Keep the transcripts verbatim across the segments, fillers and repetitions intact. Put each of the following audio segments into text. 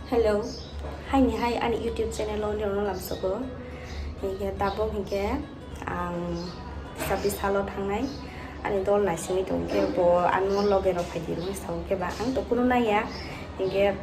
Hello, haini hai ani YouTube channel o nirokno lamsogo. Hinkhe tabuk hinkhe ang sabis salo thangnai ani dol naisingwi tongkhe bo ano loge rok phaidi hinwi sao khe ba ang to kunu naiya hinkhe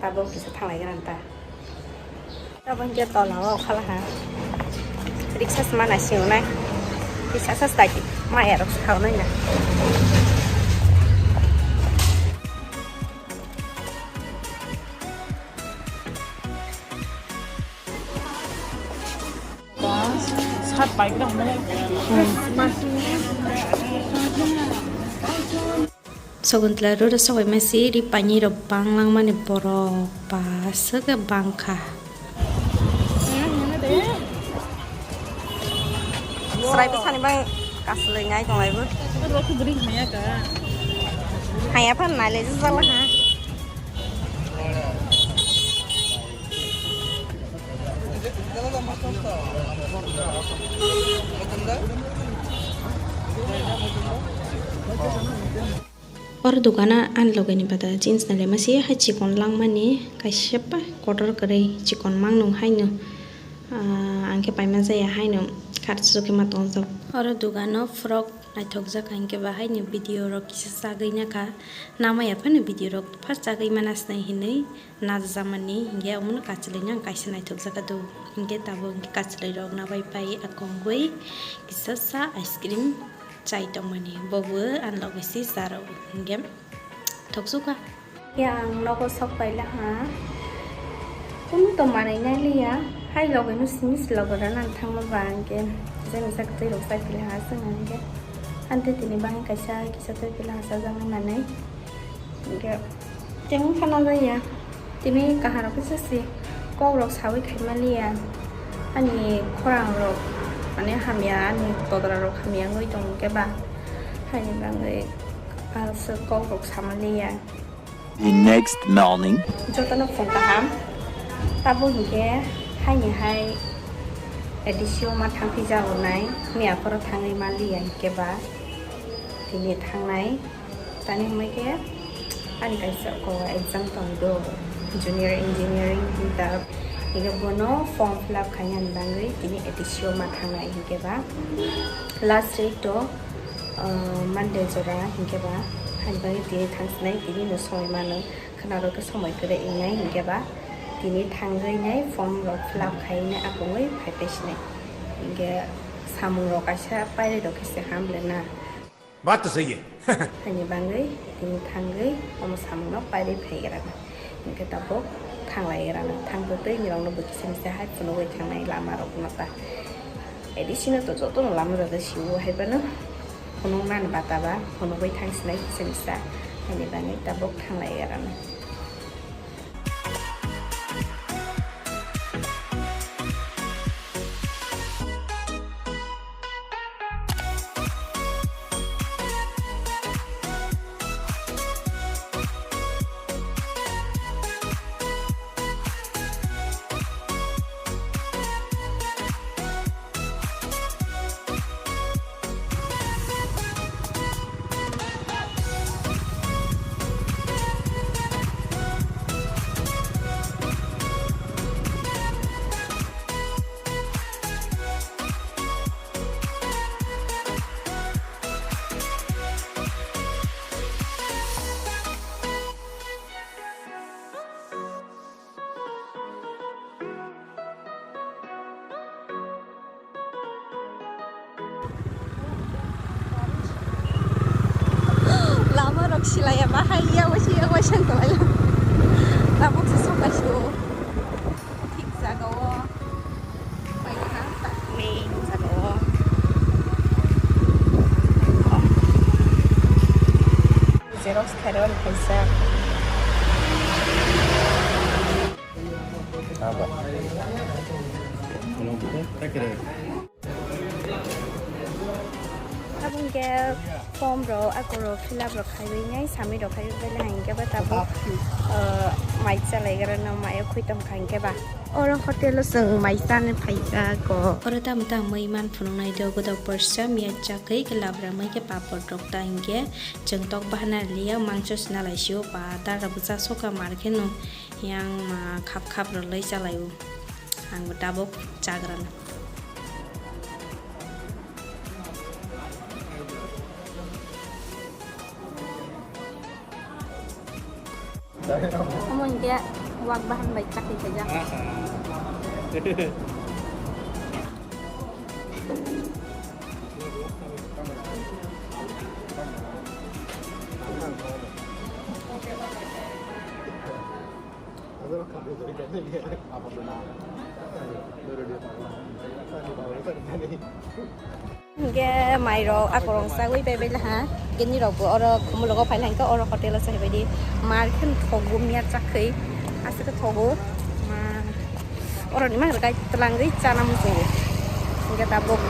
tabuk kisa thanglai gana ta. Tabuk hinkhe tola o khala ha riksa sima naisingo nai kisa sa staki maya rok sao nai na. Saguntlai rw rw sabai masi ri pani rok bang langmani borok ba swk bang kha. Srai bwsani bai kaslwi nai tong lai bo. Haya phan nai lai jala ha. Oro dogano ani logeni bata jeans nai laima se hai chikon langmani kaisa pa kotor kwrwi chikon mang nung haino, ah, ang khe paima jaya haino kharchi khe ma tongjak. Oro dogano frok naithokjak hinkhe ba haino video rok kisa chagwi nakha, namaya phano video rok phar chagwi mana sinai hinwi najajak mani hinkhe omono kachlwino ang kaisa naithokjak do hinkhe tabuk hinkhe kachlwi rok nabai pai akongwi kisa sa ice cream. Chai tongmani bobo ani loge si charo hinkhe thoksuka. Ya ang nogo sok paila ha. Kunu to manwi nai liya. Hai loge no simi si loge rana thangma ba hinkhe. Jani sak twi rok chai pila ha sung hinkhe. Ante tini bang kaisa kisa twi pila ha sajak nai manwi. Hinkhe. Teng khana jaya. Tini kaham rok kisa si kok rok sawi khaima liya. Ani khorang rok mane hamya, ani todra rok hamya wngwi tong khe ba. Haini bagwi aswk kok rok sama liya. The next morning. Jotono phung kaham. Tabuk hinkhe haini hai edisio ma thangphi jago nai. Miya phoro thangwi ma liya hinkhe ba. Tini thangnai. Tani hwnwi khe ani kaisa ko exam tong do, junior engineering hinta, hinkhe bono form fill up khaina ni bagwi tini edisio ma thangnai hinkhe ba last date to, uh, Monday jora hinkhe ba, haini bagwi tini thangsinai, tini no somoi mano khwna rok khe somoi kwrwi wngnai hinkhe ba tini thangwi nai form rok fill up khainai akungwi phai paisinai hinkhe samung rok kaisa pairwi rok khe se ham le na. Baat to sahi hai. Haini bagwi tini thangwi omo samungno pairwi phaigra na. Hinkhe tabuk thanglaigra na. Thangtwi twi nirokno bo kisa misa hai phunugwi thangnai lama rokno ta. Edi sino to jotono lama rok sio hai phano phunuknani bata ba phunugwi thangsinai kisa misa. Haini bagwi tabuk thanglaigra na. Lama rok silai ya, bahai ya, wasi ya, wasi ang tolai. Tabuk se sokai su. Thik jaga o. Pai ha, tak ni jaga o. Xerox khairok kaisa. Abo. Abo hingke Form rok, ako rok fill up rok khaiwi nai, submit rok khaiwi bai le hingke ba tabuk, ah, mai chalaigra no mai khoi tong kha hingke ba. Oro hotel o chwng mai chani phaikha ko. Oro tamo tamo mai man phunuknai do, godok porsa miya chakwi khe labra mai khe papor rok ta hingke chwng tok bahana liya mangso sina lai sio pa ta rok cha soka mar khe no yang ma khap khap rw lai chalai o. Ang bo tabuk chagra no. Omo hingke wak bahan bai chakri khaijak. Hingke mai rok akorong sagwi bai bai laha. Hingke nirok bo oro khumulok o phai laha hingke oro hotel o chai bai di. Mar khe thogo miya chakri. Aswk khe thogo. Ma, oro ni ma rwkai twlangwi chana muchungo. Hingke tabuk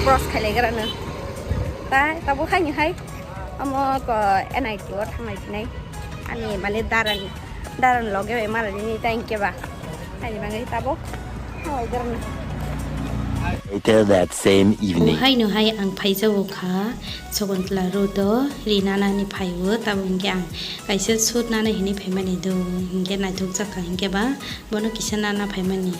cross khai lai gra no. Tai tabuk hai ni hai. Omo ko N I T o thanglai phinai. Ani mane daran, daran loge bai mara nini ta hingke ba. Ani bagwi tabuk thanglai gra no. Later that same evening. Hai no hai ang phaijago kha Sakuntala road o ri nana ni phaibo, tabo hingke ang kaisa suit nana hinui phaimani do, hingke naithok jak kha hingke ba bono kisa nana phaimani.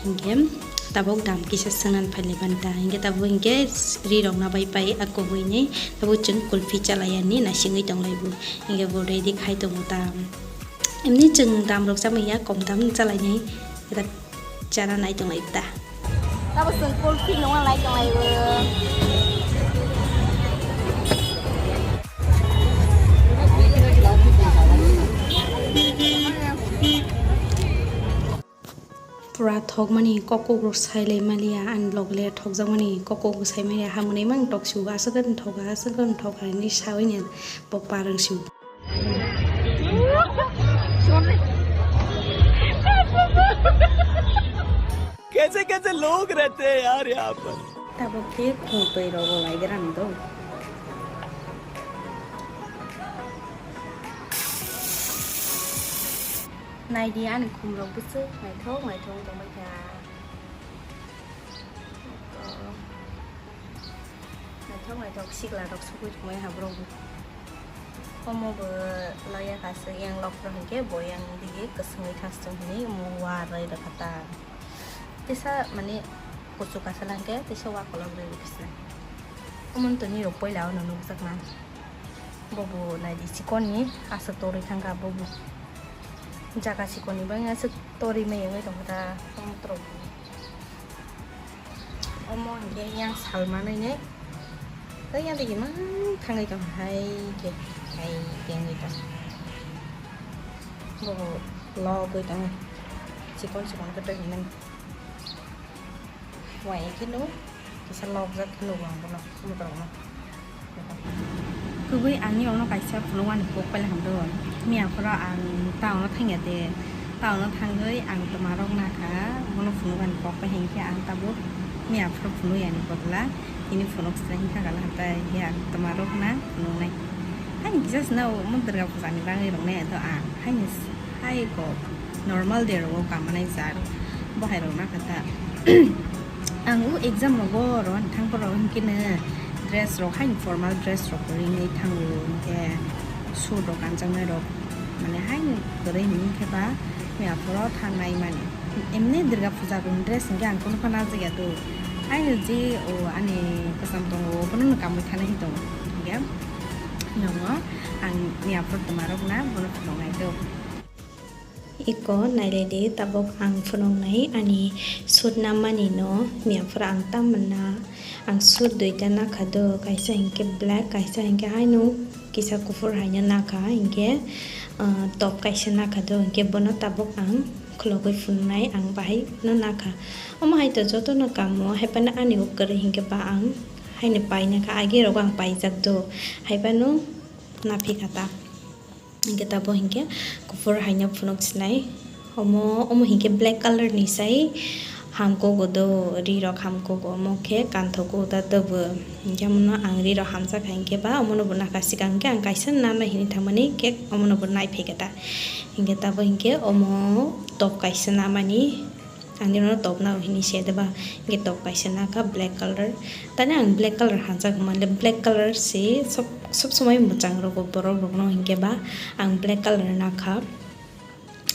Hingke tabok dam kisa swngnani phailai banta, hingke tabok hingke ri rok na bai pai a kubui ni tabok chwng kulfi chalai ya ni naisingwi tonglai bo, hingke bo ready khai tongo ta. Emni chwng dam rok chamai ya, kom dam chalai nai, chana nai tonglai ta. Tabok chwng kulfi nungna lai tonglai bo. Pura thokmani kokok rok sai lai maliya, ani log le thokjakmani kokok sai maliya, hamoni mang tok siu, aswk thok, aswk thok, ani sawi ni bo parang siu. कैसे कैसे लोग रहते हैं यार यहाँ पर। Tabok khe khung twi rok bo lai gra ni do. Nai di ani khum rok bwswk naithok naithok wng tong kha. Naithok naithok sikla rok sugui tongmani ha borok bo. Omo bo loya kaisa yang lok rok hinkhe bo yang dige kwswngwi thastung hinwi omo warwi rwkha ta. Tisa mane kuchuk kaisa langkhe tisa wa kolok rwi rwkha se. Omo toni rok poila ono nukjakna. Bobo naidi chikon ni aswk torwi thangkha bobo. Jaga chikon ni bagwi aswk torwi maya wngwi tongkha ta omo borok. Omo hinkhe yang salmanwi ne tei yang digi mang thangwi tong hai khe hai tengwi tong. Bobo logwi tong chikon chikon khe tongwi nang. Wai kheno kisa lokjak kheno ang bono motorno. Kubui ang ni ono kaisa phunukmani kok pai hamdo. Miya phoro ang town o thangya de. Town o thangwi ang twmarok nakha. Bono phunukmani kok pai hinkhe ang tabuk miya phoro phunuk yani bodla. Tini phunuk sila hinkha kala hatai ya twmarok na phunuknai. Ani kisa sina o mo Durga puja ni bagwi roknai to ang. Haini hai ko normal de rogo kamanai jar. Bo hai rok nakha ta. Ang o exam rogo oro ani thang poro hinkhe ne dress rok haini formal dress rok ringwi thango hinkhe suit rok kanjaknai rok mane haini kwrwi hinkhe ba miya phoro thangnai mani. Emni Durga puja rok dress hinkhe ang kunu phano najak ya do. Haini ji o ani kwcham tongo bono no kamwi thana hi tongo hinkhe nongo ang miya phoro twmarok na bono phunuknai do. Iko nailai di tabuk ang phunuknai ani suit nammani no miya phoro ang tam manna ang suit duita nakha do kaisa hinkhe black kaisa hinkhe haino kisa kuphur haino nakha hinkhe ah, top kaisa nakha do hinkhe bono tabuk ang khulogwi phunuknai ang bahai no nakha omo hai to jotono kamo haiphano ani o kwrwi hinkhe ba ang haino painakha age rogo ang paijak do haiphano naphikha ta. Hinkhe tabuk hinkhe kuphur haino phunuk sinai. Omo, omo hinkhe black colour ni sai Hamkugo do, ri rok hamkugo, omo khe kanthogo da tobo. Hinkhe omono ang ri rok hamjak hai hinkhe ba omono bo nakha, swkang khe ang kaisa nana hini thangmani cake omono bo nai phaikha da. Hinkhe tabo hinkhe omo top kaisa namani, ang nini no top nao hini se da ba, hinkhe top kaisa nakha black color. Tani ang black color hamjak manle, black color se sob, sob somoi mwchang rogo borok rokno, hinkhe ba ang black color nakha.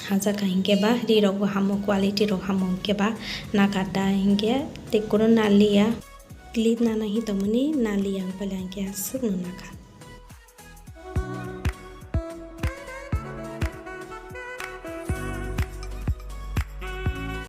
Hamjak kha hinkhe ba ri rok bo hamo, quality rok hamo hinkhe ba nakha da hinkhe tei kunu naliya. Clip nana hi tongmani naliya, ang paila hinkhe aswkno nakha.